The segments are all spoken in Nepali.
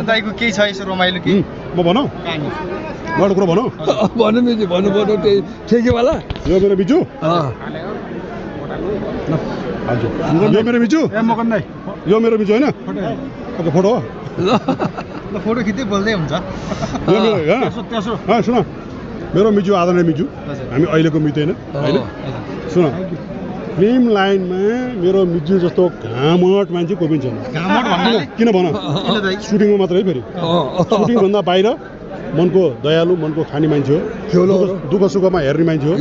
दाइको केही छ यसो रमाइलो के म भनौँ म एउटा कुरा भनौँ भन्नु मिल्छ भन्नु पर्नु त्यही ठेकेवाला यो मेरो बिजु हजुर यो मेरो बिजु यो मेरो बिजु होइन ओके फोटो हो ल फोटो खिच्दै बोल्दै हुन्छ यो मेरो सुन मेरो मिजु आदरणीय मिजु हामी अहिलेको मिजु होइन सुन फिल्म लाइनमा मेरो मिजु जस्तो घामट मान्छे कोही पनि छैन किन भन सुटिङमा मात्रै फेरि सुटिङभन्दा बाहिर मनको दयालु मनको खाने मान्छे हो दुःख सुखमा हेर्ने मान्छे हो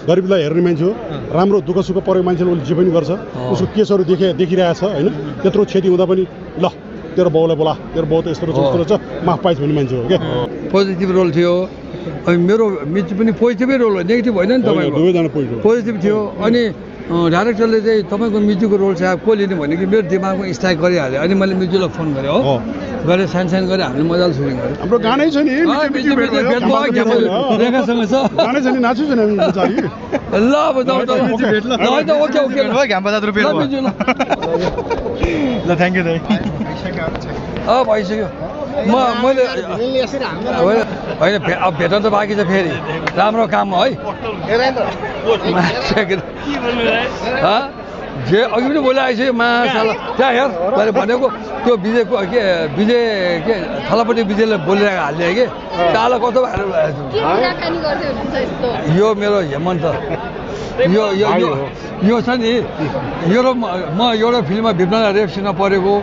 गरिबलाई हेर्ने मान्छे हो राम्रो दुःख सुख परेको मान्छेले उसले जे पनि गर्छ उसको केसहरू देखिरहेछ होइन त्यत्रो क्षति हुँदा पनि ल तेरो बाउलाई बोला तेरो बाउ त यस्तो रहेछ माफ पाइस् भन्ने मान्छे हो क्या पोजिटिभ रोल थियो अनि मेरो मिजु पनि पोजिटिभै रोल हो नेगेटिभ होइन नि तपाईँको दुवैजना पोजिटिभ थियो अनि डाइरेक्टरले चाहिँ तपाईँको मिजुको रोल चाहिँ अब को लिने भने कि मेरो दिमागमा स्ट्राइक गरिहाल्यो अनि मैले मिजुलाई फोन गरेँ हो गरेर सानो गरेर हामीले मजाले सुटिङ गऱ्यौँ हाम्रो गानै छ नि रेखासँग छ गानै छ नि नाच्छु छैन ल अब ओके ओके ल थ्याङ्क यू दाइ भइसक्यो मैले होइन अब भेट्न त बाँकी छ फेरि राम्रो काम है जे अघि पनि बोलाएछु मासाला त्यहाँ हेर मैले भनेको त्यो विजयको के थलापट्टि विजयले बोलिरहेको हालिदिएँ कि ताला कस्तो भएर यो मेरो हेमन्त यो छ नि यो र म एउटा फिल्ममा भिप्न रेप सिनमा परेको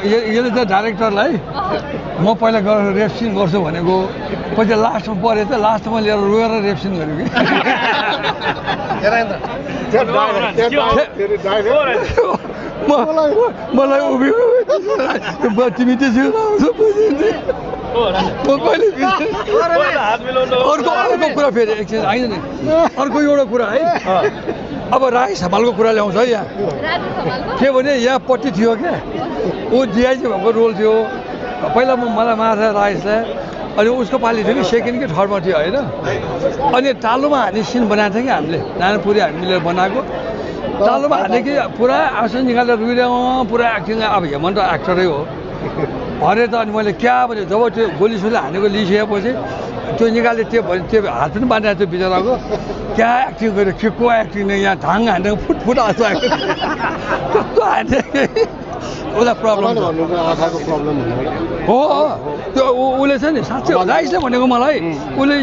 यसले चाहिँ डाइरेक्टरलाई म पहिला गएर रेप सिन गर्छु भनेको पछि लास्टमा पऱ्यो त लास्टमा लिएर रोएर रेप सिन गरेँ कि मलाई उभिएको तिमी त्यसरी अर्को कुरा फेरि एकछिन होइन नि अर्को एउटा कुरा है अब राई समालको कुरा ल्याउँछ है यहाँ के भने यहाँपट्टि थियो क्या ऊ डिआइजी भएको रोल थियो पहिला मलाई मार्छ राइसलाई अनि उसको पालि थियो कि सेकेन्ड कि थर्डमा थियो होइन अनि तालुमा हाने सिन बनाएको थियो कि हामीले नारायणपुरी हामीले बनाएको तालुमा हाने कि पुरा आँसु निकालेर रुइरहेँ पुरा एक्टिङ अब हेमन्त एक्टरै हो भरे त अनि मैले क्या भने जब त्यो गोलीसोली हानेको लिइसकेपछि त्यो निकाले त्यो भने त्यो हात पनि बाँधेको थियो बिचराको क्या एक्टिङ गर्यो के को एक्टिङ यहाँ धाङ हानेको फुट आँसु आएको कस्तो हाने उसलाई प्रब्लम हो त्यो उसले छ नि साँच्चै राइसले भनेको मलाई उसले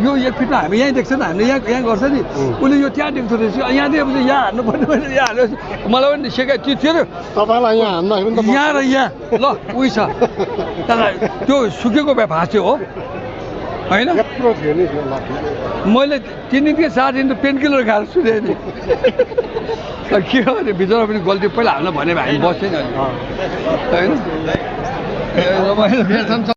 यो एक फिटमा हामी यहीँ देख्छ नि हामीले यहाँ गर्छ नि उसले यो त्यहाँ देख्दो रहेछ यहाँ दिएपछि यहाँ हान्नु पर्ने भने यहाँ हाल्नु मलाई पनि सिकाइ त्यो थियो यहाँ र यहाँ ल उही छ तर त्यो सुकेको भए भाँच्यो हो होइन मैले 3 दिन कि 4 दिन त पेन किलर खाएर सुतेँ नि के गर्ने भित्र पनि गल्ती पहिला हामीलाई भने हामी बस्थ्यो नि होइन